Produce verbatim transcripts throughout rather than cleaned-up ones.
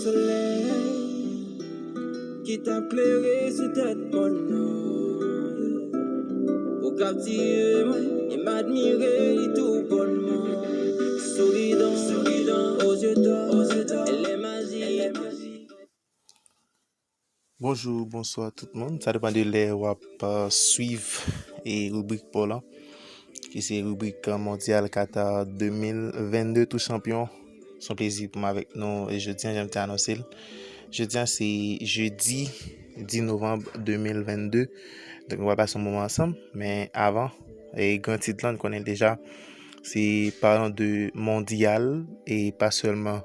Solèy ki t ap klere sou tèt mòn nan. Ou kaptive mwen e m admire li tou bònman. Souridan, souridan, aux yeux d'or, aux yeux d'or, elle est magique, elle est magique. Bonjou, bonswa tout moun. Sa depann de lè w ap, euh, swiv e ribrik pa w lan, ki se ribrik, euh, Mondyal Qatar de mil vennde, tou chanpyon. Se yon plezi pou m avèk nou e jodi an, jan m te anonse l. Jodi an, se jedi dis novanm de mil vennde. Donk, nou pral pase yon moman ansanm. Men avan, e gran tit lan, nou konnen l deja, se palan de Mondyal e pa sèlman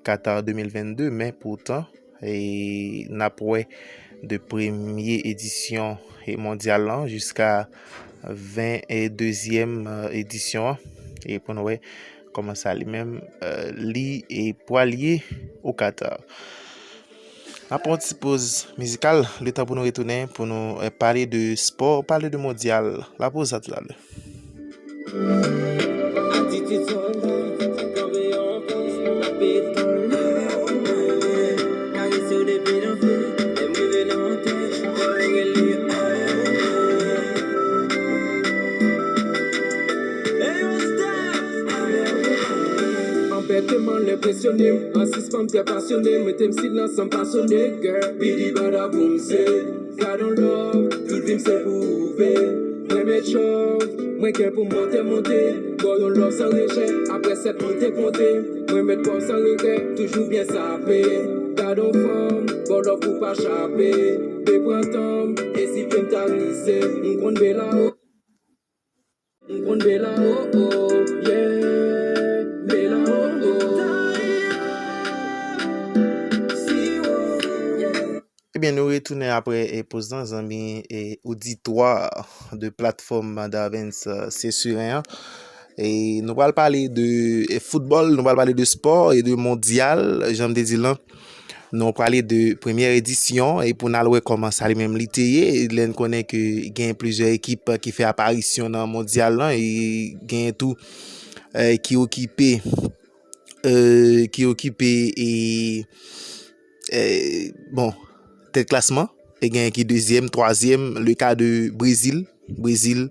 Qatar de mil vennde, men poutan, e n ap wè de premye edisyon e Mondyal lan jiska ven e dezyèm, e, edisyon an. E pou n wè kòman sa li menm, e, li e pral ye o Qatar. N ap pran yon ti poz mizikal, letan pou nou retounen, pou nou, e, pale de spò, pale de Mondyal. La poz a toutalè. Atitid sòlda, kanpe an pòz, apre tou lè ou mwen, kare sou depi nan fè, lè m rive nan tè, mwen rele Anbèteman l enpresyone m, an sispann trè pasyone, mete m silans san m pa sone, girl, bidi bada boum se. Gad on love, tout vi m se pou ou, babe. Mwen met chòv, mwen gen pou monte, monte. Ba w yon love san rejè, apre sèt mil te konte. Mwen met ba w san regrè, toujou byen sape. Gad on fanm, ba w love pou pa chape. Be pran tan m, e si pye m ta glise, m konn be la o. M konn be la o, o, yeah, be la o, o. Si, o, yeah. Ebyen, nou retounen apre, e, poz lan, zanmi, e, oditwa de platfòm Davens, e, Sesuren an. E nou pral pale de, e, foutbòl, nou pral pale de spò e de mondyal, jan m te di l lan. Nou prale de premyè edisyon e pou n al wè kòman sa li menm li te ye. Lè n konnen ke gen plizyè ekip ki fè aparisyon nan mondyal lan e gen tou, e, ki okipe, e, ki okipe e, e, bon, tèt klasman. E gen ki dezyèm, twazyèm, le ka de Brezil. Brezil,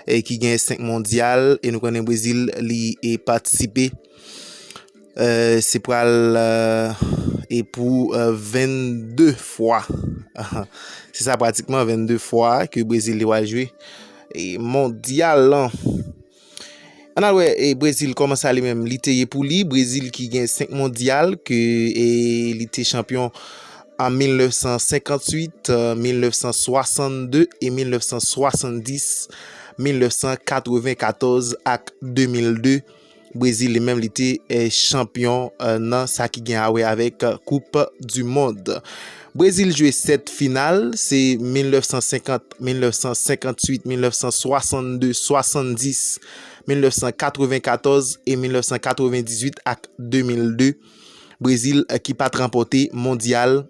e, ki gen senk mondyal, e nou konnen Brezil, li, e, patisipe, e, se pral, e, e pou, e, vennde fwa. Se sa, pratikman vennde fwa ke Brezil li pral jwe, e, mondyal lan. Ann al wè, e, Brezil kòman sa li menm li te ye pou li. Brezil ki gen senk mondyal, ke, e, li te chanpyon an mil nèf san senkantuit, e, mil nèf san swasannde e mil nèf san swasanndis, mil nèf san katrevenkatòz ak de mil de. Brezil li menm li te, e, chanpyon, e, nan sa ki gen a wè avèk, e, Coupe du Monde. Brezil jwe sèt final, se mil nèf san senkant, mil nèf san senkantuit, mil nèf san swasannde, swasanndis, mil nèf san katrevenkatòz e mil nèf san katrevendizuit ak de mil de. Brezil, e, ki pa t ranpòte mondyal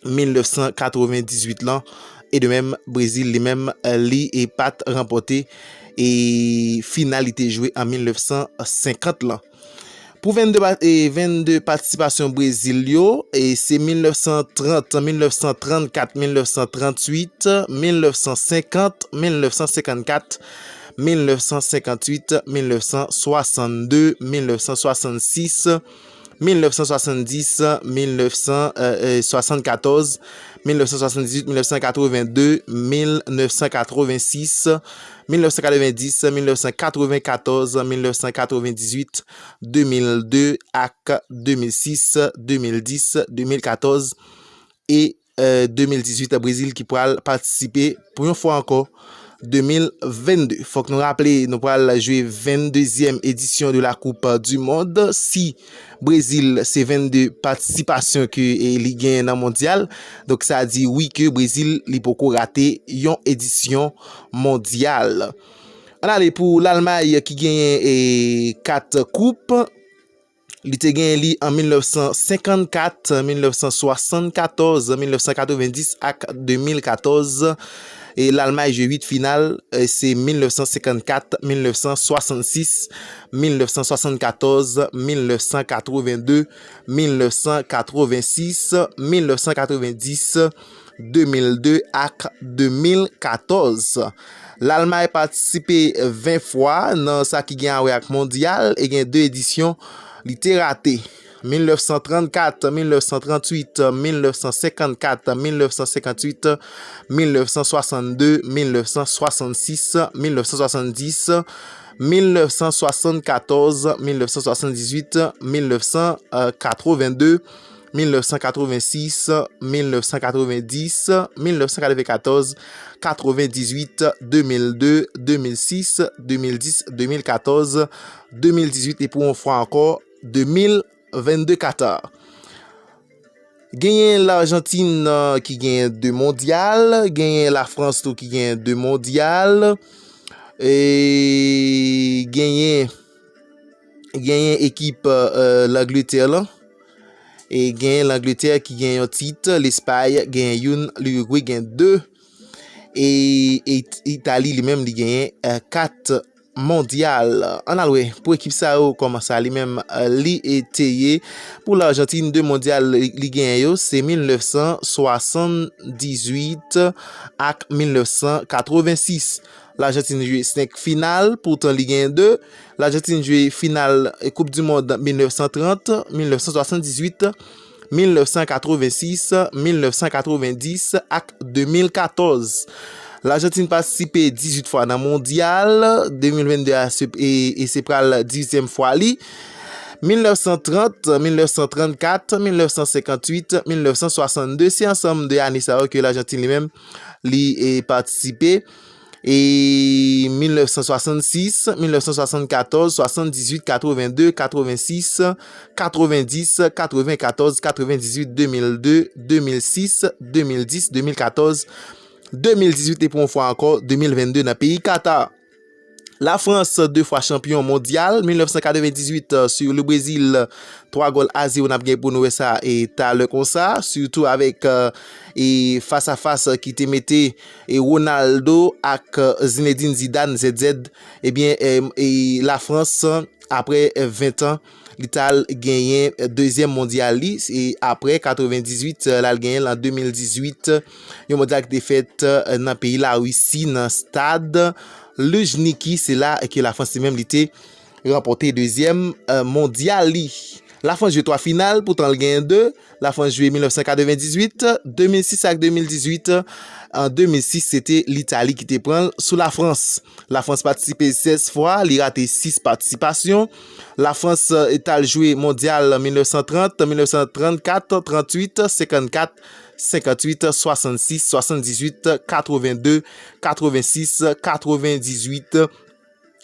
mil nèf san katrevendizuit lan. E de menm, Brezil li menm, e, li e pa t ranpòte e final li te jwe an mil nèf san senkant lan. Pou vennde pa-, e, vennde patisipasyon Brezil yo, e se mil nèf san trant, mil nèf san trannkat, mil nèf san trantuit, mil nèf san senkant, mil nèf san senkannkat, mil nèf san senkantuit, mil nèf san swasannde, mil nèf san swasannsis, mil nèf san swasanndis, mil nèf san swasannkatòz, mil nèf san swasanndizuit, mil nèf san katrevende, mil nèf san katrevensis, mil nèf san katrevendis, mil nèf san katrevenkatòz, mil nèf san katrevendizuit, de mil de ak de mil sis, de mil dis, de mil katòz e, e, de mil dizuit, Brezil ki pral patisipe pou yon fwa ankò de mil vennde. Fòk nou raple, nou pral jwe venndezyèm edisyon de la Coupe du Monde. Si Brezil se vennde patisipasyon ke, e, li genyen nan mondyal, donk sa di wi ke Brezil li poko rate yon edisyon mondyal. Ann ale pou Lalmay ki genyen, e, kat koup. Li te genyen li an mil nèf san senkannkat, mil nèf san swasannkatòz, mil nèf san katrevenndis ak de mil katòz. E Lalmay jwe uit final, e se mil nèf san senkannkat, mil nèf san swasannsis, mil nèf san swasannkatòz, mil nèf san katrevenndè, mil nèf san katrevensis, mil nèf san katrevenndis, de mil de ak de mil katòz. Lalmay patisipe ven fwa nan sa ki gen a wè ak mondyal e gen de edisyon li te rate. Mil nèf san trannkat, mil nèf san tranntuit, mil nèf san senkannkat, mil nèf san senkanntuit, mil nèf san swasanndè, mil nèf san swasannsis, mil nèf san swasanndis, mil nèf san swasannkatòz, mil nèf san swasanndizuit, mil nèf san katrevenndè, mil nèf san katrevensis, mil nèf san katrevenndis, mil nèf san katrevenkatòz, katrevendizuit, de mil de, de mil sis, de mil dis, de mil katòz, de mil dizuit e pou yon fwa ankò, de mil vennde Qatar. Genyen Lajantin, euh, ki genyen de mondyal, genyen Lafrans tou ki genyen de mondyal, e genyen, genyen ekip, euh, Langletè lan, e genyen Langletè ki genyen yon tit, Lespay genyen youn, Lirigwe genyen de, e, e Itali li menm li genyen, euh, kat mondyal. Ann al wè pou ekip sa yo kòman sa li menm, euh, li e te ye. Pou Lajantin, de mondyal li, li genyen yo, se mil nèf san swasanndizwit ak mil nèf san katrevensis. Lajantin jwe senk final, poutan li genyen de. Lajantin jwe final Koup di Mond mil nèf san trant, mil nèf san swasanndizwit, mil nèf san katrevensis, mil nèf san katrevenndis ak de mil katòz. Lajantin patisipe dizuit fwa nan mondyal, de mil vennde a se, e, e se pral dizuityèm fwa li. Mil nèf san trant, mil nèf san trannkat, mil nèf san senkanntuit, mil nèf san swasanndè, se ansanm de ane sa yo ke Lajantin li menm li, e, patisipe. E mil nèf san swasannsis, mil nèf san swasannkatòz, swasanndizwit, katrevende, katrevensis, katrevendis, katrevenkatòz, katrevendizuit, de mil de, de mil sis, de mil dis, de mil katòz, de mil dizuit e pou yon fwa ankò, de mil vennde nan peyi Qatar. Lafrans, de fwa chanpyon mondyal, mil nèf san katrevendizuit, euh, sou le Brezil, twa gòl a zewo, n ap gen pou nou wè sa e talè konsa, sitou avèk, euh, e fas a fas ki te mete e Ronaldo ak, euh, Zinedine Zidane, Z Z, ebyen, e, e Lafrans, aprè, e, ven tan, li t al genyen, e, dezyèm mondyal li, e aprè katrevendizuit, e, l al genyen l an de mil dizuit, yon mondyal ki te fèt, e, nan peyi Larisi, nan stad Luzhniki, se la ke Lafrans li menm li te ranpòte dezyèm, e, mondyal li. Lafrans jwe twa final, poutan l genyen de. Lafrans jwe mil nèf san katrevendizuit, de mil sis ak de mil dizuit. An de mil sis, se te Litali ki te pran l sou Lafrans. Lafrans patisipe sèz fwa, li rate sis patisipasyon. Lafrans, e, t al jwe mondyal mil nèf san trant, mil nèf san trannkat, tranntuit, senkannkat, senkanntuit, swasannsis, swasanndizuit, katrevende, katrevensis, katrevendizuit,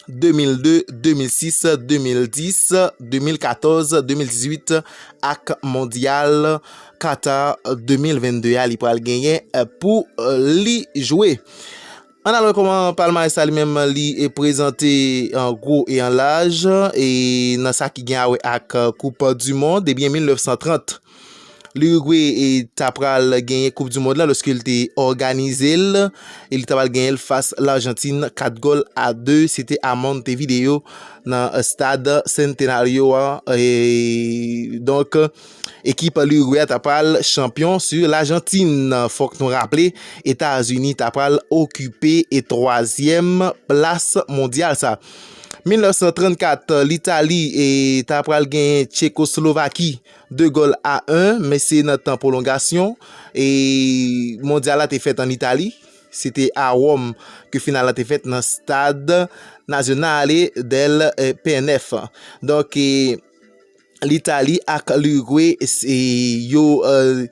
de mil de, de mil sis, de mil dis, de mil katòz, de mil dizuit ak mondyal Qatar de mil vennde a li pral genyen, e, pou, e, li jwe. Ann al wè kòman palmarès sa li menm li, e, prezante an gwo e an laj, e nan sa ki gen a wè ak, e, Koup di Mond, ebyen mil nèf san trant, Lirigwe, e, ta pral genyen Koup di Mond la lòske l te òganize l, e li ta pral genyen l fas Lajantin kat gòl a de, se te a Montevideo nan stad Centenario a, e donk, ekip Lirigwe a ta pral chanpyon sou Lajantin. Fòk nou raple, Etazini ta pral okipe e twazyèm plas mondyal sa. Mil nèf san trannkat, Litali, e, ta pral genyen Tchekoslovaki de gòl a en, men se nan tan pwolongasyon, e mondyal la te fèt an Itali. Se te a Wòm ke final la te fèt nan stad Nazionale del, e, P N F. Donk, e, Litali ak Lirigwe, e, yo, e,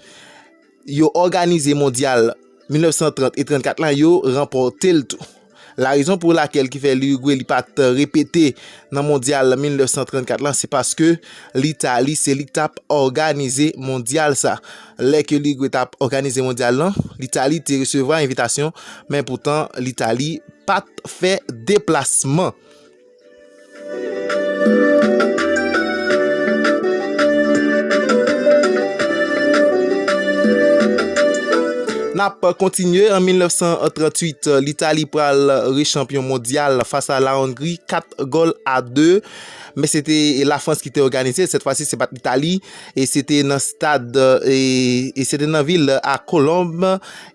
yo òganize mondyal mil nèf san trant e trannkat la, yo ranpòte l tou. Larezon pou lakèl ki fè Lirigwe li pa t repete nan mondyal mil nèf san trannkat la, se paske Litali se li k t ap òganize mondyal sa. Lè ke Lirigwe t ap òganize mondyal lan, Litali te resevwa envitasyon, men poutan Litali pa t fè deplasman. N ap kontinye, an mil nèf san tranntuit, Litali pral rechanpyon mondyal fas a la Hongrie, kat gòl a de. Men se te Lafrans ki te òganize. Sèt fwa si, se pa t Litali. E se te nan stad, e, e se te nan vil a Kolonb,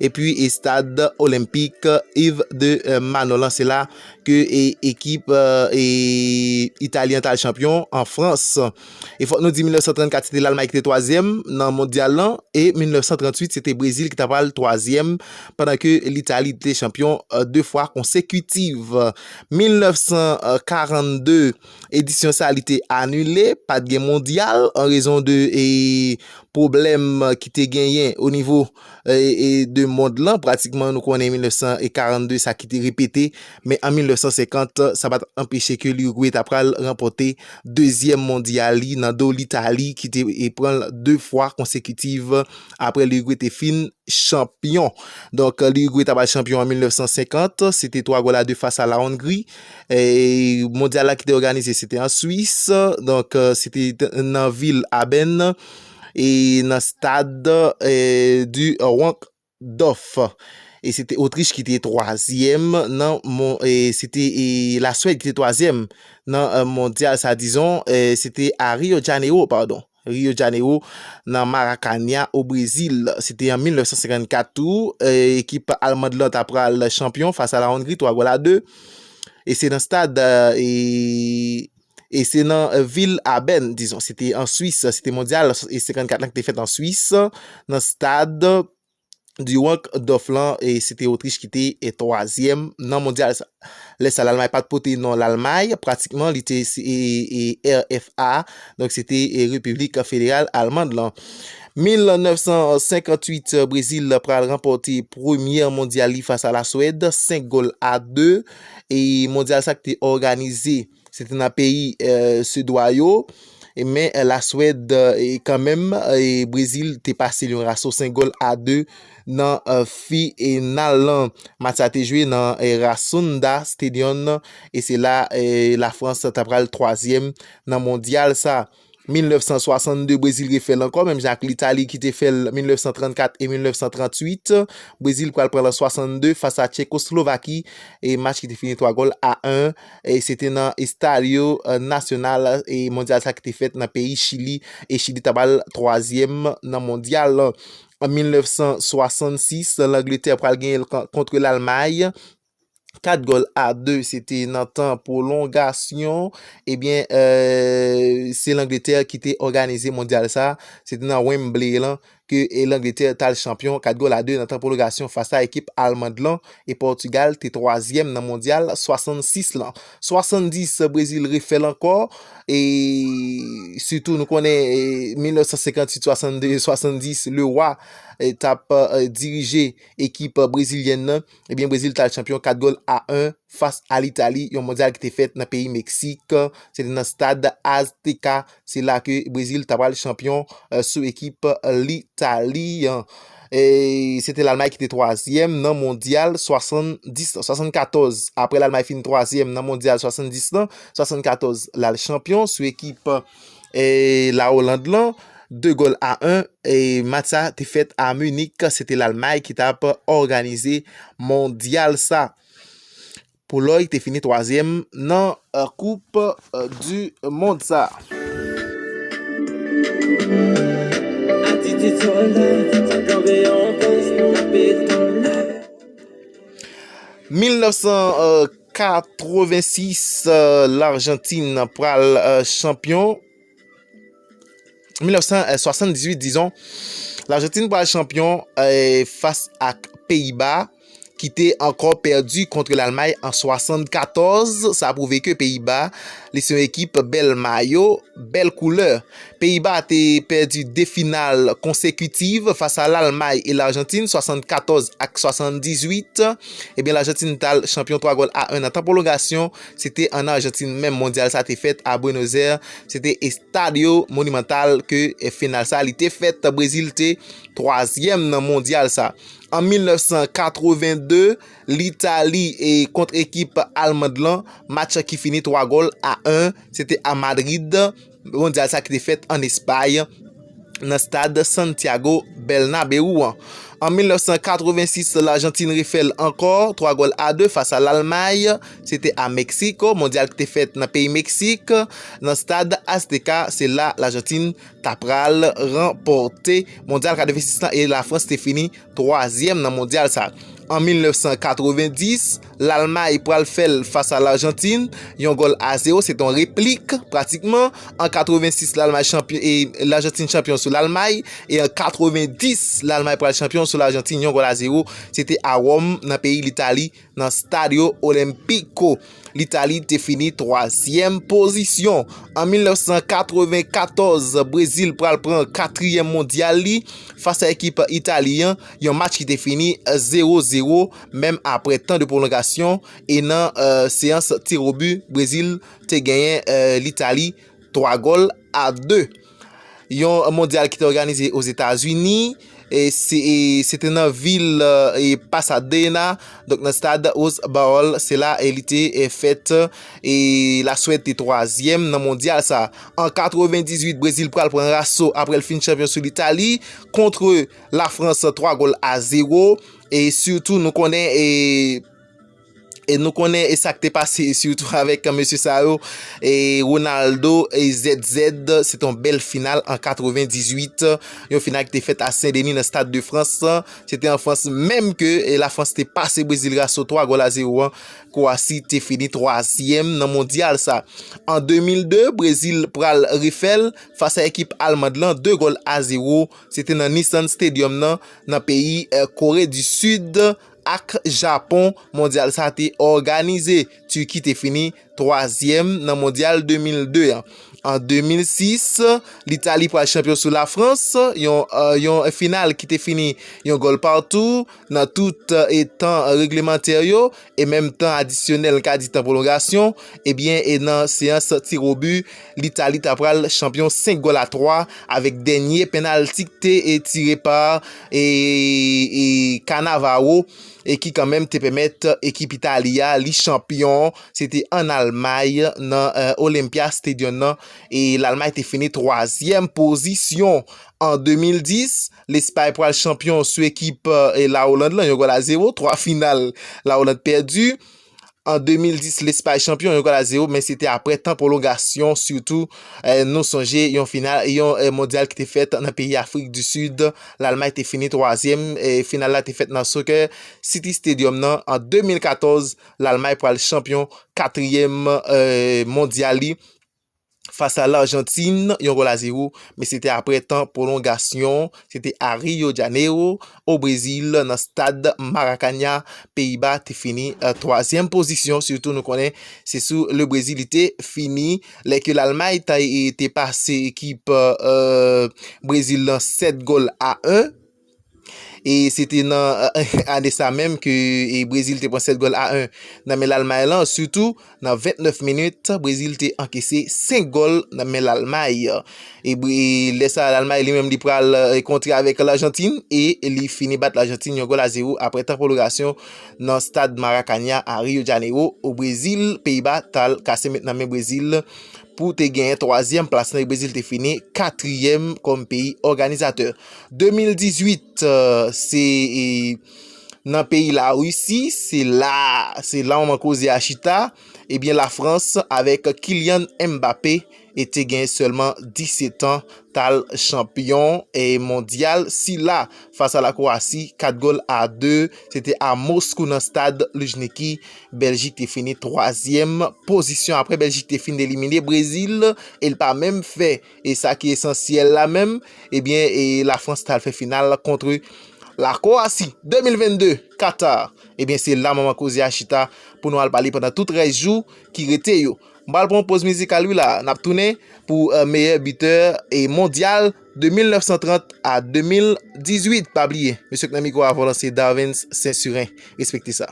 epi e stad olenpik Yves de, e, Manon lan. Se la ke, e, ekip, e, e, italyen t al chanpyon an Frans. E fòk nou di, mil nèf san trannkat, se te Lalmay ki te twazyèm nan mondyal lan, e mil nèf san tranntuit, se te Brezil ki t ap al twazyèm, pandan ke Litali te chanpyon, e, de fwa konsekitiv. Mil nèf san karannde, edisyon sa a, li te anile, pa t gen mondyal, an rezon de, e, pwoblèm ki te genyen o nivo, e, e, de mond lan. Pratikman, nou konnen mil nèf san karannde, sa ki te repete, men an mil nèf san senkant, sa pa t anpeche ke Lirigwe ta pral ranpòte dezyèm mondyal li nan do Litali, ki te, e, pran l de fwa konsekitiv apre Lirigwe te fin chanpyon. Donk, Lirigwe ta pral chanpyon an mil nèf san senkant, se te twa gòl a de fas a la Hongrie. E, mondyal la ki te òganize, se te an Swis. Donk, e, se te nan vil Aben, e nan stad, e, du Wankdorf. E se te Otrich ki te twazyèm nan mon-, e se te, e, Laswèd ki te twazyèm nan, e, mondyal sa, dizon, e se te a Rio de Janeiro, padon. Rio de Janeiro, nan Maracana, o Brezil. Se te an mil nèf san senkannkat tou, e, ekip almand lan ta pral chanpyon fas a la Hongrie, twa gòl a de. E se nan stad, e, e se nan, e, vil Aben, dizon. Se te an Swis, se te mondyal e senkannkat lan ki te fèt an Swis, nan stad du Wankdorf lan, e se te Otrich ki te, e, twazyèm nan mondyal sa. Lè sa, Lalmay pa t pote non Lalmay, pratikman, li te, e, e, R F A, donk se te, e, Repiblik Federal Almand lan. Mil nèf san senkanntuit, Brezil pral ranpòte premyè mondyal li fas a Laswèd, senk gòl a de, e mondyal sa ki te òganize, se te nan peyi, e, Sidwa yo. E men, e, Laswèd, e, kanmenm, e, Brezil te pase l yon raso senk gòl a de nan, e, final lan. Match sa te jwe nan, e, Rasunda Stadium, e se la, e, Lafrans ta pral twazyèm nan mondyal sa. Mil nèf san swasannde, Brezil refè l ankò, menm jan ak Litali ki te fè l mil nèf san trannkat e mil nèf san tranntuit. Brezil pral pran l an swasannde fas a Tchekoslovaki, e match ki te fini twa gòl a en, e se te nan Estadio, e, Nacional, e mondyal sa ki te fèt nan peyi Chili, e Chili ta pral twazyèm nan mondyal lan. An mil nèf san swasannsis, Langletè pral genyen l kon-, kont Lalmay, kat gòl a de, se te nan tan pwolongasyon. Ebyen, e, se Langletè ki te òganize mondyal sa, se te nan Wembley lan ke, e, Langletè t al chanpyon, kat gòl a de nan tan pwolongasyon fas a ekip almand lan, e Pòtigal te twazyèm nan mondyal swasannsis lan. Swasanndis, Brezil refè l ankò, e sitou nou konnen, e, mil nèf san senkanntuit, swasannde, swasanndis, Lewa, e, t ap, e, dirije ekip brezilyèn nan. Ebyen, Brezil t al chanpyon kat gòl a en fas a Litali, yon mondyal ki te fèt nan peyi Meksik. Se te nan stad Azteca. Se la ke Brezil ta pral chanpyon, e, sou ekip, e, Litali an. E se te Lalmay ki te twazyèm nan mondyal swasanndis, swasannkatòz. Apre Lalmay fin twazyèm nan mondyal swasanndis lan, swasannkatòz l al chanpyon sou ekip, e, La Oland lan, de gòl a en. E match sa te fèt a Munich. Se te Lalmay ki t ap òganize mondyal sa. Polòy te fini twazyèm nan, e, Koup, e, di Mond sa. Atitid sòlda, kanpe an pòz, kanpe tonda. Mil nèf san katrevensis, e, Lajantin pral, e, chanpyon. Mil nèf san swasanndizuit, dizon, Lajantin pral chanpyon, e, fas ak Peyiba, ki te ankò pèdi kont Lalmay an swasannkatòz. Sa pwouve ke Peyiba, li se yon ekip bèl mayo, bèl koulè. Peyiba te pèdi de final konsekitiv fas a Lalmay e Lajantin, swasannkatòz ak swasanndizuit. Ebyen, Lajantin t al chanpyon twa gòl a en nan tan pwolongasyon. Se te ann Ajantin menm mondyal sa te fèt a Buenos Aires. Se te Estadio Monumental ke, e, final sa li te fèt. Brezil te twazyèm nan mondyal sa. An mil nèf san katrevenndde, Litali, e, kont ekip almand lan, match ki fini twa gòl a en, se te a Madrid, mondyal sa ki te fèt ann Espay. nan stad Santiago Bernabéu an. An mil nèf san katrevensis, Lajantin refè l ankò, twa gòl a de fas a Lalmay. Se te a Meksiko, mondyal ki te fèt nan peyi Meksik, nan stad Azteca. Se la Lajantin ta pral ranpòte mondyal katrevensis lan e Lafrans te fini twazyèm nan mondyal sa. An mil nèf san katrevendis, Lalmay pral fè l fas a Lajantin, yon gòl a zewo, se te yon replik pratikman. An katrevensis, Lalmay chanpyon, e Lajantin chanpyon sou Lalmay, e an katrevendis, Lalmay pral chanpyon sou Lajantin, yon gòl a zewo, se te a Wòm, nan peyi Litali, nan Stadio Olimpico. Litali te fini twazyèm pozisyon. An mil nèf san katrevenkatòz, Brezil pral pran katriyèm mondyal li fas a ekip Itali an, yon match ki te fini zewo zewo, menm aprè tan de pwolongasyon, e nan, eh, seyans tirobi, Brezil te genyen, eh, Litali twa gòl a de. Yon mondyal ki te òganize Ozetazini, e se, e se te nan vil, eh, e Pasadena, donk nan stad Rose Bowl, se la, e li te, e fèt, e Laswèd te twazyèm nan mondyal sa. An katrevendizuit, Brezil pral pran raso aprè l fin chanpyon sou Litali, kont Lafrans twa gòl a zewo, e sitou nou konnen, e E nou konnen e sa k te pase, sitou avèk mesye sa yo, e Ronaldo e Z Z, se te yon bèl final an katrevendizuit, yon final ki te fèt a Sen Deni nan Stad de Frans. Se te an Frans menm ke, e, Lafrans te pase Brezil raso twa gòl a zewo an. Kwowasi te fini twazyèm nan mondyal sa. An de mil de, Brezil pral refè l fas a ekip almand lan, de gòl a zewo. Se te nan Nissan Stadium nan, nan peyi, e, Kore di Sid. Ak Japon, mondyal sa te òganize. Tiki te fini twazyèm nan mondyal de mil de an. An de mil sis, Litali pral chanpyon sou Lafrans, yon, eh, yon final ki te fini yon gòl patou nan tout, eh, tan reglemantè yo, e menm tan adisyonèl, ka di tan pwolongasyon, ebyen, e nan seyans tirobi, Litali ta pral chanpyon senk gòl a twa avèk dènye penalti ki te, e, tire pa, e, e, Cannavaro, e ki kanmenm te pèmèt ekip Itali a li chanpyon. Se te ann Almay nan, eh, Olympia Stadium nan, e Lalmay te fini twazyèm pozisyon. An de mil dis, Lespay pral chanpyon sou ekip, eh, Laoland lan, yon gòl a zewo, twa final Laoland pèdi. An de mil dis, Lespay chanpyon, yon gòl a zewo, men se te aprè tan pwolongasyon, sitou, eh, nou sonje yon final, yon, eh, mondyal ki te fèt nan peyi Afrik di Sid. Lalmay te fini twazyèm, e final la te fèt nan Soccer City Stadium nan. An de mil katòz, Lalmay pral chanpyon katriyèm, eh, mondyal li fas a Lajantin, yon gòl a zewo, men se te aprè tan pwolongasyon, se te a Rio de Janeiro, o Brezil, nan stad Maracanã, Peyiba te fini, eh, twazyèm pozisyon, sitou nou konnen se sou le Brezil li te fini, lè ke Lalmay ta, e, te pase ekip, eh, Brezil lan sèt gòl a en. E se te nan, eh, ane sa menm ke, e, Brezil te pran sèt gòl a en nan men Lalmay lan, sitou nan vennèf minit, Brezil te ankese senk gòl nan men Lalmay. E Bre-, e lè sa, Lalmay li menm li pral, eh, kontre avèk Lajantin e li fini bat Lajantin yon gòl a zewo aprè tan pwolongasyon nan stad Maracanã a Rio de Janeiro, o Brezil. Peyiba t al kase met nan men Brezil pou te genyen twazyèm plas lan, e Brezil te fini katriyèm kòm peyi òganizatè. De mil dizuit, eh, se, e, nan peyi Larisi, se la, se la manman koze a chita. Ebyen, Lafrans avèk Kylian Mbappé e te gen sèlman disèt an, t al chanpyon, e, mondyal sila fas a la Kwowasi, kat gòl a de. Se te a Moskou nan stad Luzhniki. Bèljik te fini twazyèm pozisyon. Aprè Bèljik te fin elimine Brezil, e l pa menm fè, e sa ki esansyèl la menm, ebyen, e Lafrans t al fè final kont la Kwowasi. De mil vennde, Katar. Ebyen, se la manman koze a chita pou nou al pale pandan tout rès jou ki rete yo. M pral pran yon poz mizikal wi la. N ap tounen pou, eh, meyè bitè e mondyal de mil nèf san trant a de mil dizuit. Pa bliye, mesye k nan mikwo a volan se Darvens Sensuren. Respekte sa.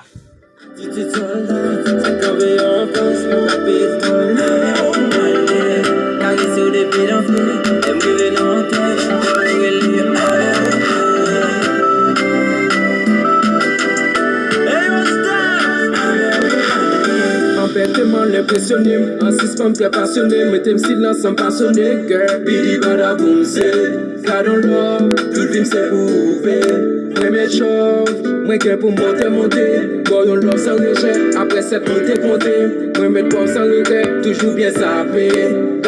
Sone m an sispann trè pasyone, mete m silans san m pa sone, girl. Bidi bada boum se, gad on love, tout vi m se pou ou, babe. Mwen mèt chòv, mwen gen pou m monte, monte. Ba w yon love san rejè, apre sèt mil te konte. Mwen mèt ba w san regrè, toujou byen sape.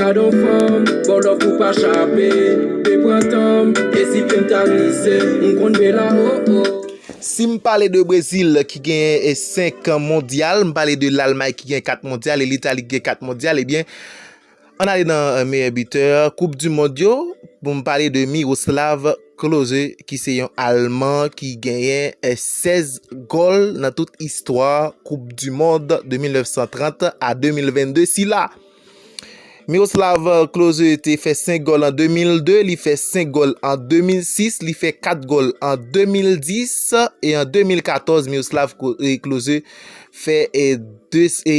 Gad on fanm, ba w love pou pa chape. Pe pran tan m, e si pye m ta glise, m konn bela, oh, oh. Si m pale de Brezil ki genyen senk mondyal, m pale de Lalmay ki genyen kat mondyal e Litali ki genyen kat mondyal, ebyen, ann ale nan meyè bitè koup di mond yo, pou m pale de Miroslav Klose ki se yon Alman ki genyen sèz gòl nan tout istwa koup di mond de mil nèf san trant a de mil vennde sila. Miroslav Klose te fè senk gòl an de mil de, li fè senk gòl an de mil sis, li fè kat gòl an de mil dis, e an de mil katòz Miroslav Klose fè de, e,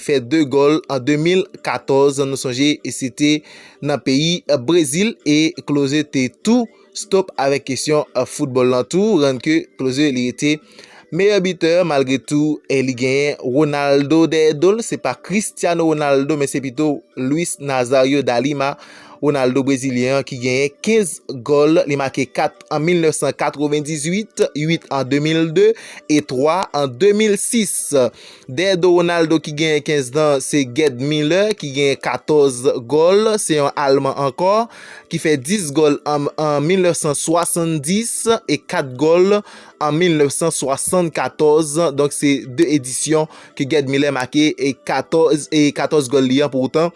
fè de gòl an de mil katòz. Nou sonje, e se te nan peyi Brezil, e Klose te tou stop avèk kesyon foutbòl lan tou, rann ke Klose li rete meyè bitè malgre tou, e li genyen Ronaldo dèyè do l, se pa Cristiano Ronaldo, men se pito Luis Nazario da Lima, Ronaldo brezilyen an ki genyen kenz gòl, li make kat an mil nèf san katrevendizuit, uit an de mil de e twa an de mil sis. Dèyè do Ronaldo ki genyen kenz lan se Gerd Müller ki genyen katòz gòl, se yon Alman ankò, ki fè dis gòl an, an mil nèf san swasanndis e kat gòl an mil nèf san swasannkatòz. Donk se de edisyon ke Gerd Müller make e katòz, e katòz gòl li an. Poutan,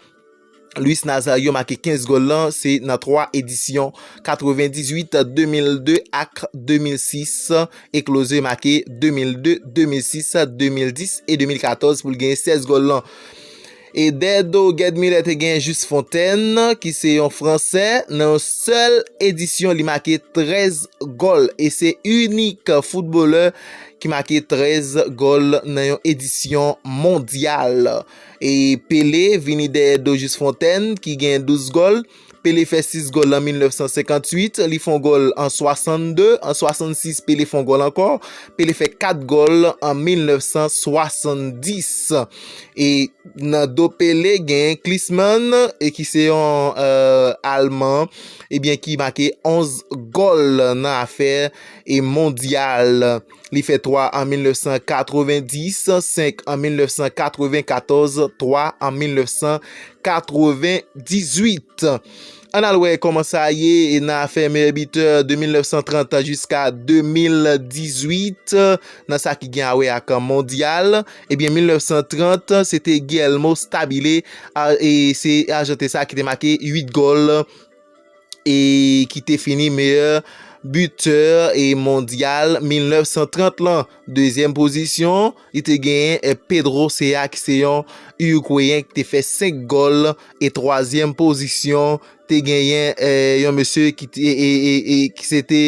Luis Nazario make kenz gòl lan, se nan twa edisyon, katrevendizuit, de mil de ak de mil sis, e Klose make de mil de, de mil sis, de mil dis e de mil katòz pou l genyen sèz gòl lan. E dèyè do Gerd Müller te genyen Just Fontaine, ki se yon Fransè, nan yon sèl edisyon li make trèz gòl, e se inik foutbolè ki make trèz gòl nan yon edisyon mondyal. E Pele vini dèyè do Just Fontaine ki gen douz gòl. Pele fè sis gòl an mil nèf san senkantuit, li fè yon gòl an swasannde, an swasannsis Pele fè yon gòl ankò. Pele fè kat gòl an mil nèf san swasanndis. E nan do Pele gen Klinsmann, e ki se yon, e, Alman, ebyen ki make onz gòl nan afè, e, mondyal. Li fè twa an mil nèf san katrevendis, senk an mil nèf san katrevenkatòz, twa an mil nèf san katrevendizuit. Ann al wè kòman sa ye nan afè meyè bitè de mil nèf san trant jiska de mil dizuit, nan sa ki gen a wè ak mondyal. Ebyen, mil nèf san trant, se te Guillermo Stabile, a, e se Ajanten sa ki te make uit gòl e ki te fini meyè bitè e mondyal mil nèf san trant lan. Dezyèm pozisyon, li te genyen, e, Pedro Sea, ki se yon Irigweyen, ki te fè senk gòl. E twazyèm pozisyon, te genyen, e, yon mesye ki te, e, e, e, ki se te,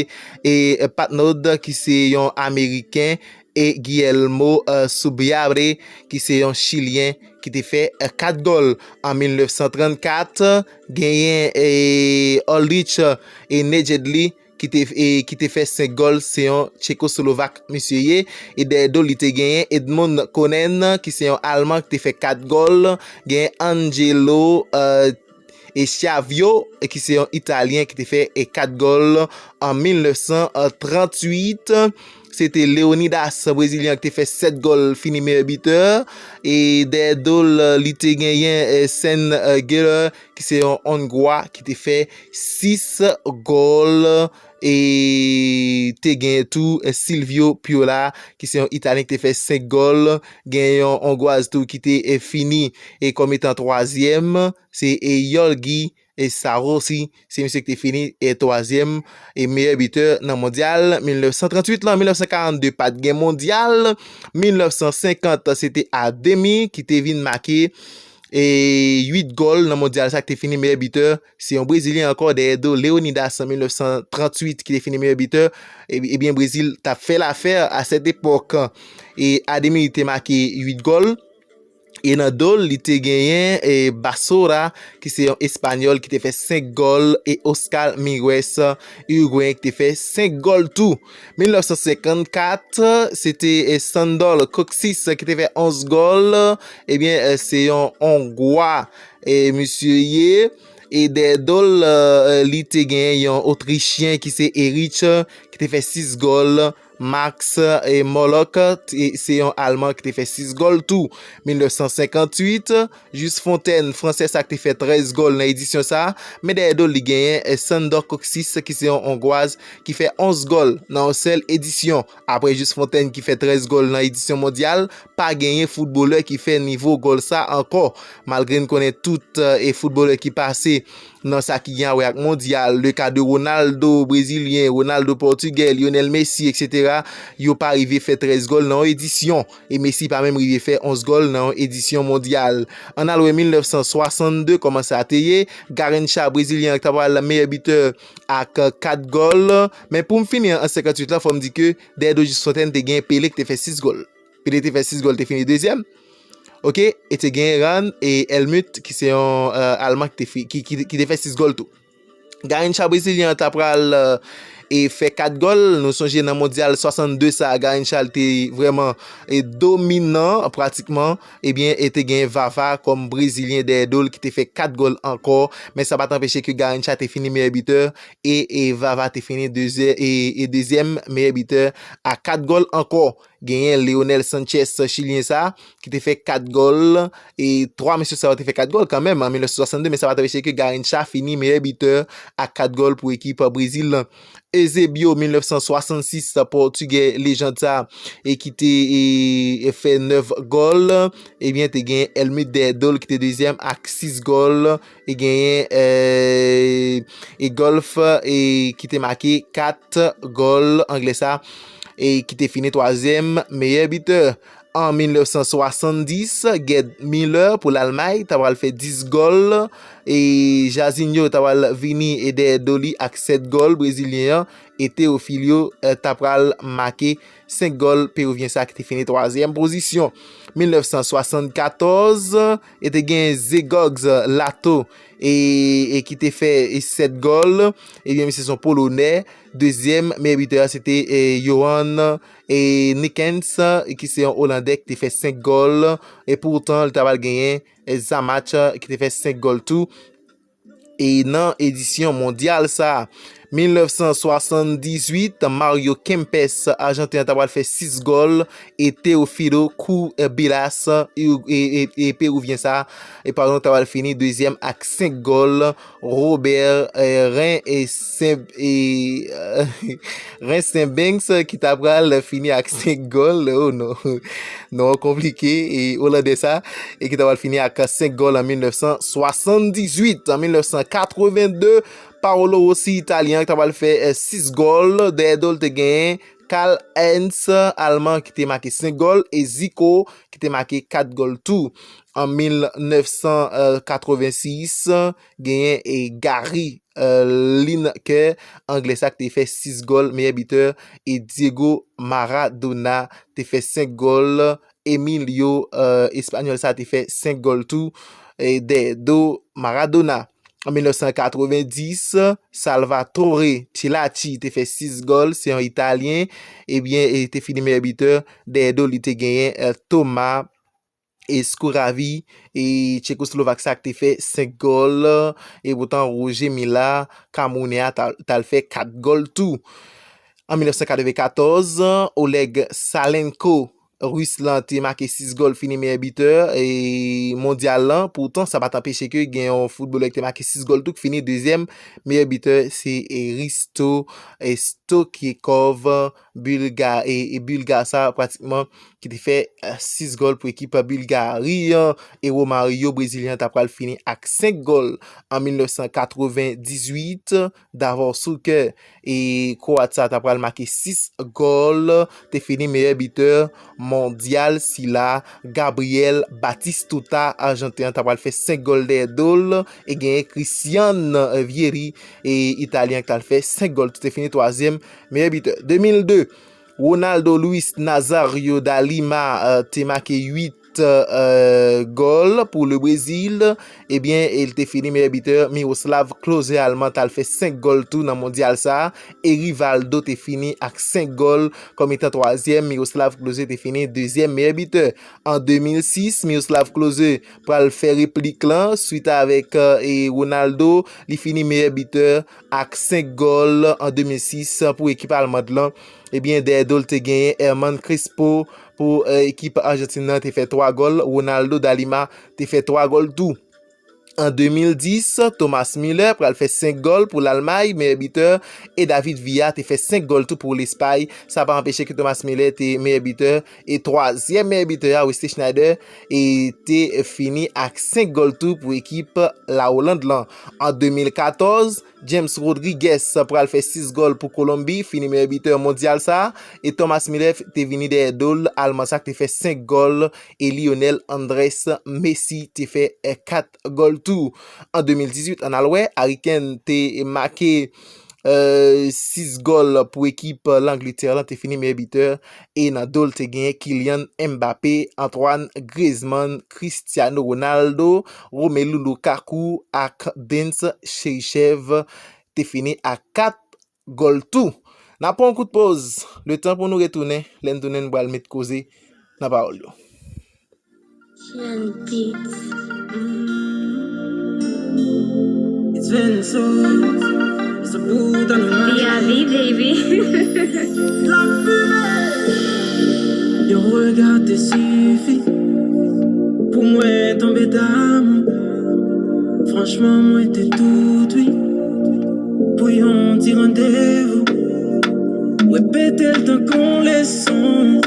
e, Patnod, ki se yon Ameriken, e Guillermo, e, Subiabre, ki se yon Chilyen, ki te fè, e, kat gòl. An mil nèf san trannkat, genyen, e, Oldrich, e, Nejedly, ki te, e, ki te fè senk gòl, se yon Tchekoslovak misye ye. E dèyè do li te genyen Edmund Konen, ki se yon Alman, ki te fè kat gòl. Genyen Angelo, e, e Schiavio, e ki se yon Italyen, ki te fè, e, kat gòl an mil nèf san tranntuit. Se te Leonidas, Brezilyen, ki te fè sèt gòl, fini meyè bitè. E dèyè do l, li te genyen, e, Sen, e, Geller, ki se yon Ongwa, ki te fè sis gòl. E te genyen tou, e, Silvio Piola, ki se yon Italyen, ki te fè senk gòl. Gen yon Ongwaz tou ki te, e, fini, e, kòm etan twazyèm. Se, e, Yorgi, e, Sarosi, se misye ki te fini, e, twazyèm, e, meyè bitè nan mondyal mil nèf san tranntuit lan. Mil nèf san karannde pa t gen mondyal. Mil nèf san senkant, se te Ademi ki te vin make, e, uit gòl nan mondyal sa ki te fini meyè bitè. Se yon Brezilyen ankò dèyè do Leonidas an mil nèf san tranntuit ki te fini meyè bitè. E, ebyen, Brezil t ap fè lafè a sèt epòk. E Ademi te make uit gòl. E nan do l, li te genyen e Basora, ki se yon Espanyòl ki te fè senk gòl, e Oscar Miguez, Irigweyen, ki te fè senk gòl tou. Mil nèf san senkannkat, se te e Sandor Kocsis ki te fè onz gòl. Ebyen, e, se yon Ongwa e misye ye. E dèyè do l, e, li te genyen yon Otrichyen ki se Erich, ki te fè sis gòl. Max e Morlock, e se yon Alman ki te fè sis gòl tou. Mil nèf san senkannwit, Just Fontaine, Fransè sa ki te fè trèz gòl nan edisyon sa a, men dèyè do l li genyen e Sandor Kocsis ki se yon Ongwaz ki fè onz gòl nan yon sèl edisyon. Apre Just Fontaine ki fè trèz gòl nan edisyon mondyal, pa genyen foutbolè ki fè nivo gòl sa ankò. Malgre n konnen tout e foutbolè ki pase nan sa ki gen a wè ak mondyal, le ka de Ronaldo brezilyen, Ronaldo pòtigè, Lionel Messi, etsetera, yo pa rive fè trèz gòl nan yon edisyon. E Messi pa menm rive fè onz gòl nan yon edisyon mondyal. Ann al wè mil nèf san swasann de kòman sa te ye. Garrincha brezilyen an ki ta pral meyè bitè ak kat gòl. Men pou m fini an senkannwit la, fò m di ke dèyè do Just Fontaine te gen Pele ki te fè sis gòl. Pele te fè sis gòl, te fini dezyèm. Ok, e te gen Ran e Helmut, ki se yon e, Alman ki te, fi- ki, ki, ki te fè sis gòl tou. Garrincha brezilyen an ta pral e, e fè kat gòl. Nou sonje nan mondyal swasann de sa, Garrincha te vrèman e, dominan pratikman. Ebyen, e te gen Vava kòm brezilyen dèyè do l ki te fè kat gòl ankò. Men sa pa t anpeche ke Garrincha te fini meyè bitè e, e Vava te fini dezye- e, e dezyèm meyè bitè a kat gòl ankò. Genyen Leonel Sanchez, chilyen sa, ki te fè kat gòl. E twa mesye sa yo te fè kat gòl kanmenm an mil nèf san swasann de, men sa pa t anpeche ke Garrincha fini meyè bitè ak kat gòl pou ekip Brezil lan. Eusebio, mil nèf san swasann sis, pòtigè lejand sa, e ki te e, e fè nèf gòl. Ebyen, te gen Helmut dèyè do l ki te dezyèm ak sis gòl. E genyen e, e Golf e ki te make kat gòl, anglè sa, e ki te fini twazyèm meyè bitè. An mil nèf san swasanndis, Gerd Müller pou Lalmay ta pral fè dis gòl, e Jairzinho ta pral vini e dèyè do li ak sèt gòl, brezilyen an, e Teofilio e, ta pral make senk gòl, perivyen sa ki te fini twazyèm pozisyon. Mil nèf san swasannkatòz, e te gen Zegorgs Lato, e, e ki te fè e, sèt gòl. Ebyen, misye se yon Polonè. Dezyèm meyè bitè a, se te e, Johan e, Nickens, e ki se yon Olandè ki te fè senk gòl. E poutan, li ta pral genyen e, Zamatch, ki te fè senk gòl tou. E nan edisyon mondyal sa, mil nèf san swasanndizwit, Mario Kempes, Ajanten an, ta pral fè sis gòl, e Teofilo Cubillas, e, e, e, e Perivyen sa, e padon, ta pral fini dezyèm ak senk gòl. Robert e, Ren e Sen e, Ren Sen Banks, ki ta pral fini ak senk gòl. Oh non, non, konplike, e Olandè sa, e ki ta pral fini ak senk gòl an mil nèf san swasanndizwit. An mil nèf san katrevenn de, Paolo Rossi, Italyen an, ki ta pral fè e, sis gòl. Dèyè do l te genyen Karl Heinz, Alman, ki te make senk gòl, e Zico, ki te make kat gòl tou. An mil nèf san katrevensis, genyen e Gary e, Lineker, Anglè sa, ki te fè sis gòl, meyè bitè, e Diego Maradona te fè senk gòl. Emilio e, Espanyòl sa, te fè senk gòl tou, e dèyè do Maradona. An mil nèf san katrevenndis, Salvatore Schillaci te fè sis gòl, se yon Italyen, ebyen, e te fini meyè bitè. Dèyè do li te genyen e, Thomas e Scoravi, e Tchekoslovak sa, ki te fè senk gòl, e poutan Roger Milla, Kamerounè a, t al, t al fè kat gòl tou. An mil nèf san katrevenkatòz, Oleg Salenko, Ris lan, te make sis gòl, fini meyè bitè e mondyal lan. Poutan, sa pa t anpeche ke gen yon foutbolè ki te make sis gòl tou, ki fini dezyèm meyè bitè, se e, Risto e, Stoichkov, Bilga, e, e Bilga sa, pratikman, ki te fè e, sis gòl pou ekip Bilgari an, e Romario, brezilyen an, ta pral fini ak senk gòl. An mil nèf san katrevenndizwit, Davor Suker, e Kwoat sa, ta pral make sis gòl, te fini meyè bitè mondyal sila. Gabriel Batistuta, Ajanten an, ta pral fè senk gòl dèyè do l, e genyen Christian Vieri, e Italyen an, ki t al fè senk gòl tou, te fini twazyèm meyè bitè. De mil de, Ronaldo Luis Nazario da Lima e, te make uit kat, euh, gòl pou le Brezil. Ebyen, e l te fini meyè bitè. Miroslav Klose Alman t al fè senk gòl tou nan mondyal sa a. E Rivaldo te fini ak senk gòl kòm etan twazyèm. Miroslav Klose te fini dezyèm meyè bitè. An de mil sis, Miroslav Klose pral fè replik lan, swit avèk, euh, e Ronaldo, li fini meyè bitè ak senk gòl an de mil sis pou ekip almand lan. Ebyen, dèyè do l te genyen Herman Crespo pou, euh, ekip Ajantin nan, te fè twa gòl. Ronaldo da Lima te fè twa gòl tou. An de mil dis, Thomas Müller pral fè senk gòl pou Lalmay, meyè bitè, e David Villa te fè senk gòl tou pou Lespay. Sa pa anpeche ke Thomas Müller te meyè bitè, e twazyèm meyè bitè a, Wesley Sneijder, e te fini ak senk gòl tou pou ekip Lawoland lan. An de mil katòz, James Rodriguez pral fè sis gòl pou Kolonbi, fini meyè bitè mondyal sa a, e Thomas Müller te vini dèyè do l, Alman sa k te fè senk gòl, e Lionel Andres Messi te fè, eh, kat gòl tou. An de mil dizuit, ann al wè, Harry Kane te make, eh, sis gòl pou ekip Langletè lan, te fini meyè bitè, e nan do l te genyen Kylian Mbappé, Antoine Griezmann, Cristiano Ronaldo, Romelu Lukaku ak Denis Cheryshev te fini ak kat gòl tou. N ap pran yon kout poz, letan pou nou retounen, lè n tounen n pral met koze nan pawòl yo. It's Vinso, it's a puta no D R V, baby. La fumée. Yon rega te sifi pou mwen tonbe damou. Franchman, mwen te tout wi pou yon ti randevou. Repete l tankou leson.